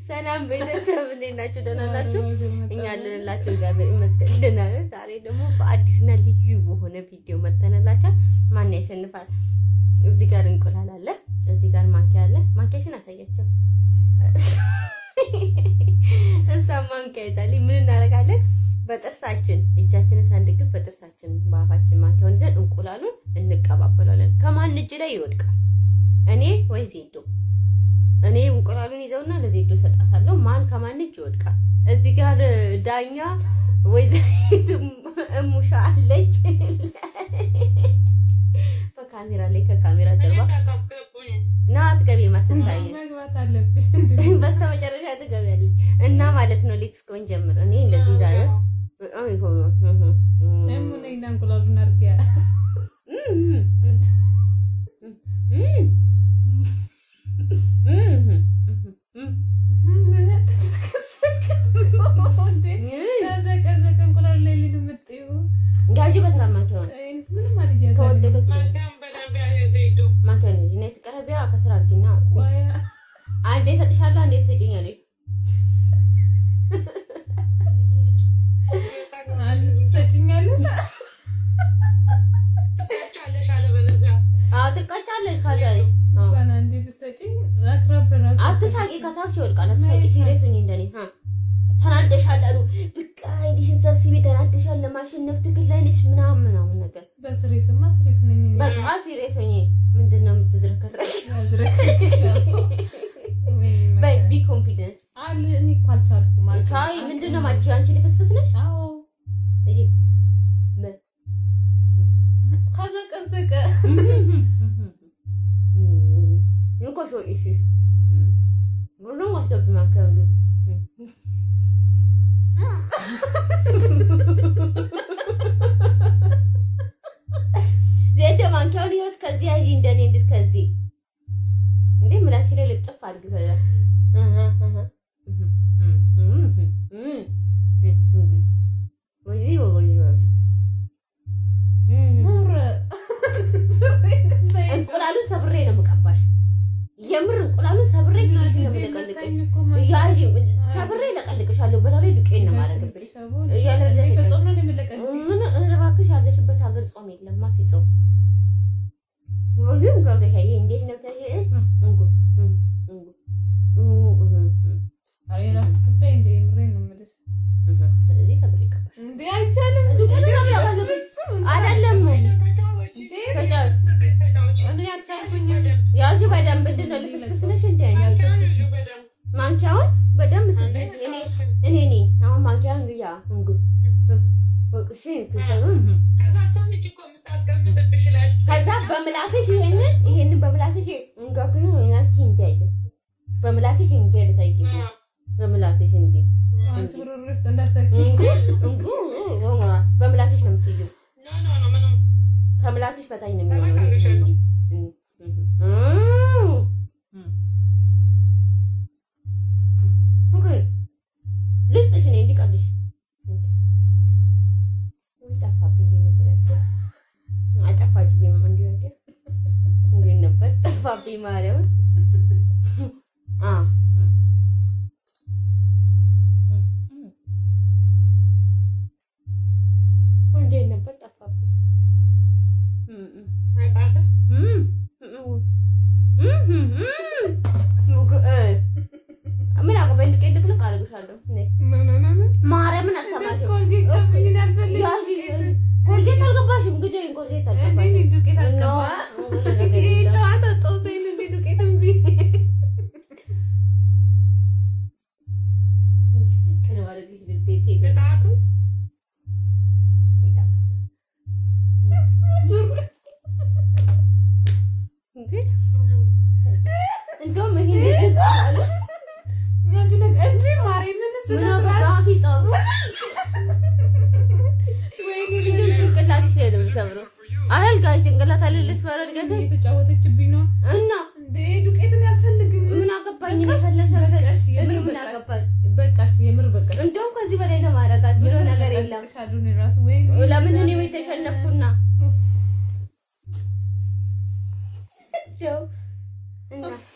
ሰላም ቤተሰብ እንዴት ናችሁ? ደህና ናችሁ? እኛ አለንላችሁ፣ እግዚአብሔር ይመስገን ደህና ነን። ዛሬ ደግሞ በአዲስና ልዩ በሆነ ቪዲዮ መተንላችኋል። ማን ያሸንፋል? እዚህ ጋር እንቁላል አለ፣ እዚህ ጋር ማንኪያ አለ። ማንኪያሽን አሳያቸው። እሷ ማንኪያ ይዛለች። ምን እናደርጋለን? በጥርሳችን እጃችንን ሳንደግፍ በጥርሳችን በአፋችን ማንኪያውን ይዘን እንቁላሉን እንቀባበላለን። ከማን እጅ ላይ ይወድቃል? እኔ ወይ ዜዶ? እኔ እንቁላሉን ይዘውና ለዜዶ ሰጣታለሁ። ማን ከማን እጅ ይወድቃል? እዚህ ጋር ዳኛ ወይዘሪት እሙሻ አለች። በካሜራ ላይ ከካሜራ ጀርባ ና አትገቢም፣ አትታይም። በስተመጨረሻ ትገቢያለች እና ማለት ነው። Let's go እንጀምር። እኔ እንደዚህ ዛሬ በጣም እንቁላሉን አድርጊያ። ተዘቀዘቀ እንቁላሉ ላይ ልምጥዩ ጋጂ በስራ ማንኪያውን ከወደቀች ማንኪያውን እኔ ትቀረቢያ ከስራ አድርጊና አንዴ እሰጥሻለሁ፣ አንዴ ትሰጪኛለሽ። ትቀጫለሽ። አትሳቂ፣ ከሳቅሽ ይወድቃል። አትሳቂ፣ serious ሁኚ። እንደኔ ተናደሻል አሉ። በቃ ኃይልሽን ሰብስቢ፣ ተናደሻል፣ ለማሸነፍ ትግል ላይ ነሽ ምናምን ምናምን ነገር። በ serious ማ serious ነኝ። በቃ serious ሁኚ። ምንድን ነው የምትዝረከረኪ? በይ be confidence። እኔ እኮ አልቻልኩም። ቻይ ምንድን ነው ማቺ? አንቺ ልፍስፍስ ነሽ። አዎ ከዘቀዘቀ። እንኮ እሺ ብዙም አስገቢ ማንኪያ እንጂ ዜድ ማንኪያውን ይኸው እስከዚህ ያዢ፣ እንደኔ እስከዚህ እንዴ ምላስሽ ላይ ልጥፍ አድርጊ። ከዛ እንቁላሉን ሰብሬ ነው የምቀባሽ። የምር እንቁላሉን ሰብሬ ፊትሽ ነው የምለቀልቅሽ። ያዢ ሰብሬ እለቀልቅሻለሁ። በላው ላይ ዱቄት ነው የማደርግብሽ። ምን እባክሽ ያለሽበት ሀገር ጾም የለም። ማፊ ጾም እንዴት ነው? እንጉ ስለዚህ ሰብሬ ይቀባሽ። አይቻልም። አይደለም ያዢ በደንብ። ምንድን ነው ልፍስፍስ ነሽ እንደ ማንኪያውን በደንብ እኔ እኔ አሁን ማንኪያውን ግያ እንጉ ከዛ በምላስሽ ይሄንን ይሄንን በምላስሽ እንጋግኑ እንጂ በምላስሽ እንጂ ልታይ በምላስሽ እንጂ በምላስሽ ነው የምትይው። ከምላስሽ በታች ነው የሚሆነው። ልስጥሽ እኔ እንዲቀልሽ ጠፋብኝ። እንዴት ነበር ያዝኩት? አጠፋችብኝ። እንዴት ነበር ጠፋብኝ? ማርያምን እንዴት ነበር ጠፋብኝ። ምን አገባኝ? ዱቄት ድብልቅ አደርግሻለሁ። ማርያምን አልሰማሽም። ኮልጌት አልገባሽም። ግደኝ። ኮልጌት አልገባሽም። እንደውም ይሄ ጭንቅላት የተጫወተችብኝ ነው እና ዱቄትን አልፈልግም። ምን አገባኝ? በቃሽ፣ የምር በቃሽ። እንደውም ከዚህ በላይ ነው ማረጋት ብሎ ነገር የለም። ለምን እኔ ተሸነፍኩና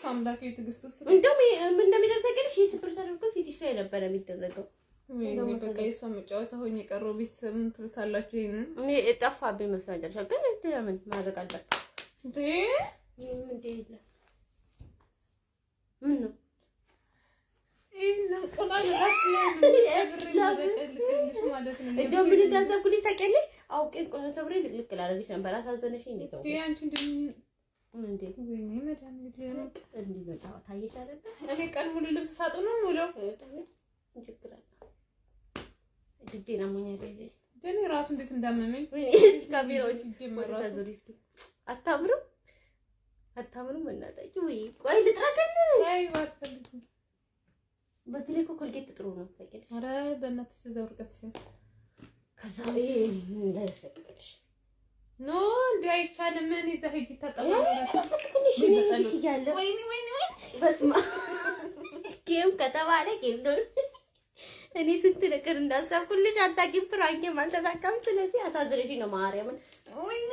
አምላኬ። የትዕግስቱ ስር። እንደውም ምን እንደሚደረግ ታውቂያለሽ? ይህ ስብር ተደርጎ ፊትሽ ላይ ነበረ የሚደረገው። ወይኔ በቃ የእሷ መጫወቻ ሆኜ የቀረው። ቤተሰብ ምን ትሉታላችሁ? ይሄንን እኔ ጠፋብኝ መሰለኝ መጨረሻ ግን ለምን ማድረግ አለብን? እንዴ ምንም እንደ የለም። ምን ነው? ይሄን እንቁላል ራስ ላይ ነው ሰብሬ ማለት ነው። እንደው ምን እንዳሰብኩልሽ ታውቂያለሽ? አውቄ እንቁላል ሰብሬ ልክ ላደርግሽ ነበር። አሳዘነሽኝ። እንዴት እንዴ አንቺ እንደምን እንዴ ወይኔ መድኃኒዓለም እንዲህ ነው ጨዋታ። አየሽ አይደለ? እኔ ቀን ሙሉ ልብስ ሳጥብ ነው የምውለው። ምን ችግር አለ? ድዴን አሞኛል። እኔ ራሱ እንዴት እንዳመመኝ ወይኔ ካሜራዎች ሲጀመር ወደ ራሱ ዙሪ እስኪ። አታምሩም? አታምሩም? እናታችሁ ወይ ቆይ ልጥራከን። አይ አልፈልግም። በዚህ ላይ እኮ ኮልጌት ጥሩ ነው ታውቂያለሽ። ኧረ በእናትሽ እዛው ርቀትሽን ከዛ ይሄ እንዳይሰቅልሽ No እንዲህ አይቻልም። እኔ እዛ ሂጅ ታጠባለሁ። ትንሽ ወይ በጸሎት። ትንሽ እያለ ወይኔ ወይኔ ወይኔ በስመ አብ game ከተባለ game ነው። እኔ ስንት ነገር እንዳሰብኩልሽ አታውቂም። Prank ኤም አልተሳካም። ስለዚህ አሳዝነሽኝ ነው ማርያምን። ወይኔ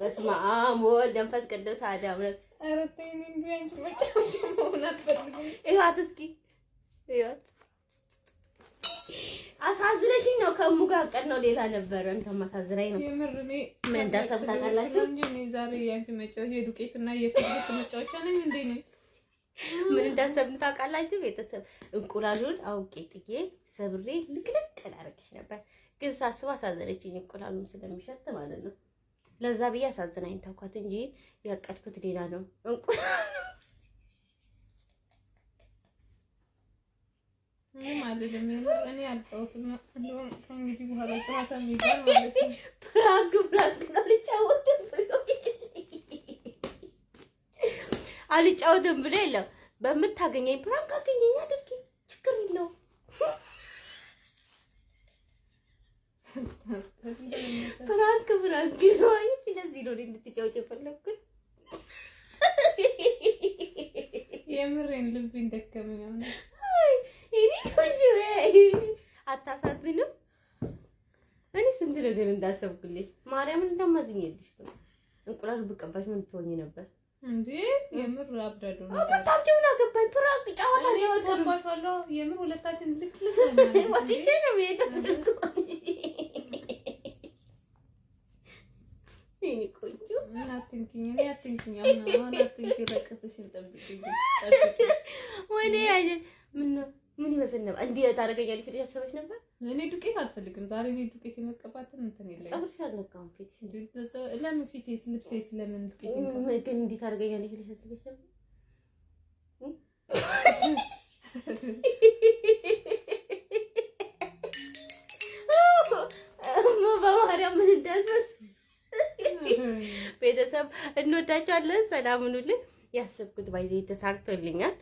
በስመ አብ ወወልድ ወመንፈስ ቅዱስ አሐዱ አምላክ። ኧረ ተይ፣ እኔ እንዲሁ ያንቺ መጫወቻ መሆን አልፈልግም። እዩዋት እስኪ እዩዋት። አሳዝነሽኝ ነው። ከእሙ ጋር ቀን ነው ሌላ ነበረ እንደማሳዝናኝ ነው። የምር እኔ ምን እንዳሰብኩ ታውቃላችሁ? እንጂ እኔ ዛሬ ያንቺ መጫወቻ የዱቄት እና የፍርፍር መጫወቻ ነኝ እንዴ ነኝ? ምን እንዳሰብን ታውቃላችሁ? ቤተሰብ እንቁላሉን አውቄ ጥዬ ሰብሬ ልቅልቅ ላደርግሽ ነበር፣ ግን ሳስብ አሳዘነችኝ። እንቁላሉን ስለሚሸት ማለት ነው። ለዛ ብዬ አሳዝናኝ ተውኳት እንጂ ያቀድኩት ሌላ ነው። እንቁላሉ ምንም አልልም። የምር እኔ አልጫወትም። እንደውም ከእንግዲህ በኋላ ጨዋታ የሚባል ማለት ነው። Prank prank ነው። አልጫወትም ብሎ አልጫወትም ብሎ የለም። በምታገኘኝ prank አገኘኝ አድርጊ፣ ችግር የለውም። Prank prank ነው። አየሽ፣ ለዚህ ነው እኔ እንድትጫወች የፈለግኩት። የምሬን ልቤን ደከመኝ አሁን። እኔ ቆንጆ አታሳዝንም? እኔ ስንት ነገር እንዳሰብኩልሽ ማርያምን እንዳማዝኝልሽ ነው። እንቁላል ብቀባሽ ምን ትሆኚ ነበር? እንዴ የምር አብዳለሁ ነው። በጣም አገባኝ። Prank ጨዋታ እኔ ጨዋታ ነው። ተባሽዋለሁ። የምር ሁለታችን ልክ ልክ ነው ማለት ነው። ወጥቼ ነው የምሄደው። ስልኩ የእኔ ቆንጆ ምን አትንኪኝ፣ እኔ አትንኪኝ። አሁን አሁን አትንኪ፣ ረቀትሽን ጠብቂ ጠብቂ። ወይኔ አየ ምን ነው ምን ይመስል ነበር? እንዲህ ታደርገኛለሽ ብለሽ አስበሽ ነበር? እኔ ዱቄት አልፈልግም ዛሬ። እኔ ዱቄት የመቀባትን እንትን የለኝም። ፀጉርሽ አልነካም ፊትሽ ለምን ፊቴስ ልብሴስ ለምን ዱቄት ይንቀባል? ግን እንዲህ ታደርገኛለሽ ብለሽ አስበሽ ነበር? በማርያም ምን እንዳስመስ ቤተሰብ እንወዳችኋለን። ሰላም ሁኑልን። ያሰብኩት ባይዜ ተሳክቶልኛል።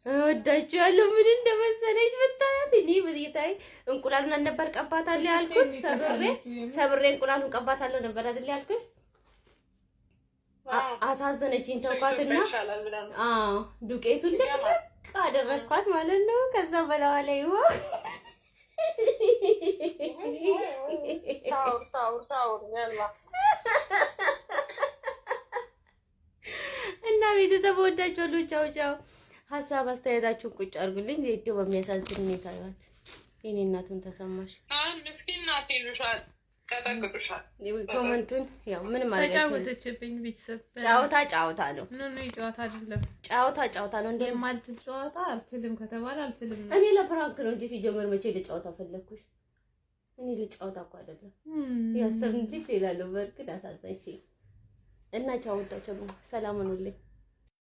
እወዳችኋለሁ። ምን እንደመሰለች ብታያት። እኔ በጌታዬ እንቁላሉን አልነበር ቀባታለሁ ያልኩት? ሰብሬ ሰብሬ እንቁላሉን ቀባታለሁ ነበር አይደል ያልኩት? አሳዘነችኝ፣ ተውኳትና አዎ ዱቄቱን ልቅልቅ አደረግኳት ማለት ነው። ከዛ በላዋ ላይ ይኸው እና ቤተሰብ ወዳችኋለሁ። ቻው ቻው። ሀሳብ አስተያየታችሁን ቁጭ አድርጉልኝ። ዜዶ በሚያሳዝን ሁኔታ ይዋት የኔ እናቱን ተሰማሽ። ምስኪን ናት ይሉሻል፣ ቀጠቅጡሻል። Comment ኡን ያው ምንም አድርጋችሁ ተጫወተችብኝ ቤተሰብ። ጫወታ ጫወታ ነው። No no ጨዋታ አይደለም። ጫወታ ጫወታ ነው። እንደ የማልችል ጨዋታ አልችልም ከተባለ አልችልም ነው። እኔ ለ prank ነው እንጂ ሲጀመር መቼ ለጨዋታ ፈለግኩሽ? እኔ ለጨዋታ እኮ አይደለም ያሰብንልሽ ሌላ ነው። በእርግጥ አሳዘንሽኝ እና ቻው፣ ወዳቸው ሰላም ሁኑልኝ።